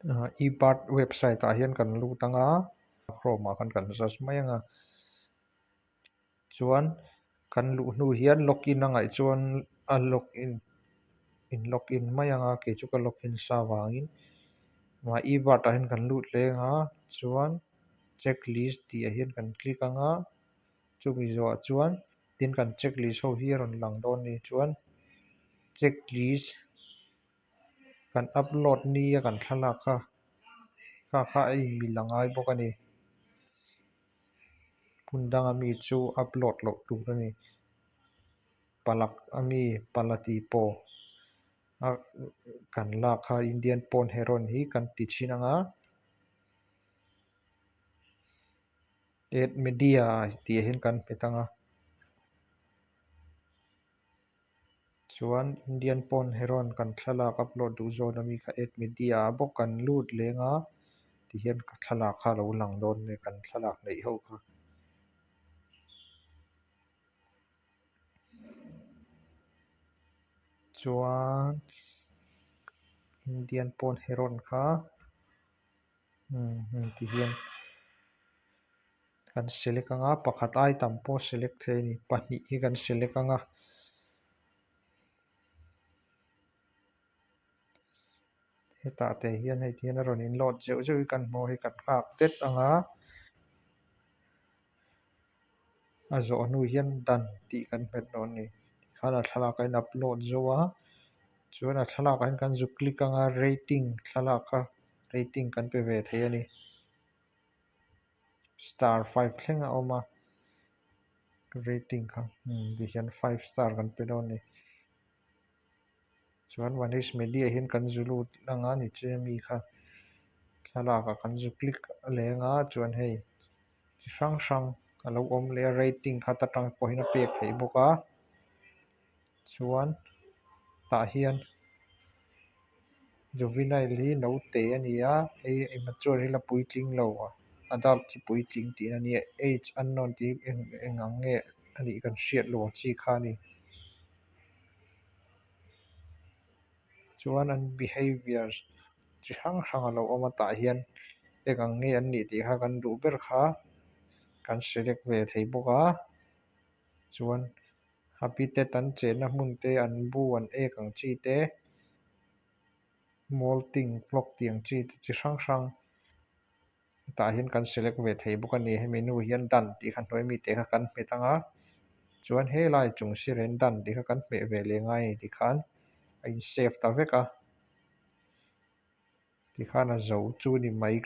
Ebird website ah hian kan lut anga Chrome ah khan kan search mai anga chuan kan luh hnu hian login a ngaih chuan a login in login mai anga kei chu ka login sa vangin mah ebird ah hian kan lut leng a chuan checklist tih ah hian kan click anga chumi zawhah chuan tin kan checklist ho hi a rawn lang dawn a ni chuan checklist kan upload nia kan thlalak kha kha kha a inmil a ngai bawk a ni hmun danga mi chu upload loh tur a ni palak ami pala tih pawh a kan lak kha Indian pond heron hi kan ti thin ang a add media tih ah hian kan hmet ang a. Chuan Indian Pond Heron kan thlalak upload duh zawn ami kha add media ah bawk kan lut leng a tihian ka thlalak kha a lo lang dawn a ni kan thlalak neih ho kha. Chuan Indian Pond Heron kha umm tihian. Kan select anga pakhat ai tam pawh select thei a ni pahnih hi kan select anga hetah te hian hei ti hian a rawn in load zeuh zeuh hi kan hmu a hei kan nghak det anga a zawh hnu hian dan tih kan hmet dawn a ni tikhan a thlalak a in upload zo a chuan a thlalak ah hian kan zuk click anga rating thlalak kha rating kan pe ve thei a ni. Star five thleng a awm a rating kha umm ti hian five star kan pe dawn a ni chuan Manish media hian kan zu lut ang a ni che mi kha thlalak ah kan zu click leng a chuan hei chi hrang hrang a lo awm leh a rating kha ta tang pawhin a pek theih bawk a chuan tah hian juvenile hi naute a ni a hei immature hi la puitling lo adult hi puitling tihna a ni a age unknown tih hi eng eng ang nge a nih kan hriat loh ang chi kha a ni chuan an behaviour chi hrang hrang a lo awm a tah hian eng ang nge an nih tih kha kan duh ber kha kan select ve thei bawk a chuan. Habitat an chenna hmun te an bu an ek ang chi te molting clock tih ang chi te chi hrang hrang tah hian kan select ve thei bawk a ni hemi nu hian dan tih kha hnuai mite kha kan hmet ang a chuan helai chung sirah hian dan tih kha kan hmeh ve leh ngai a ni tikhan a in save ta vek a tikhan a zo chu ni mai.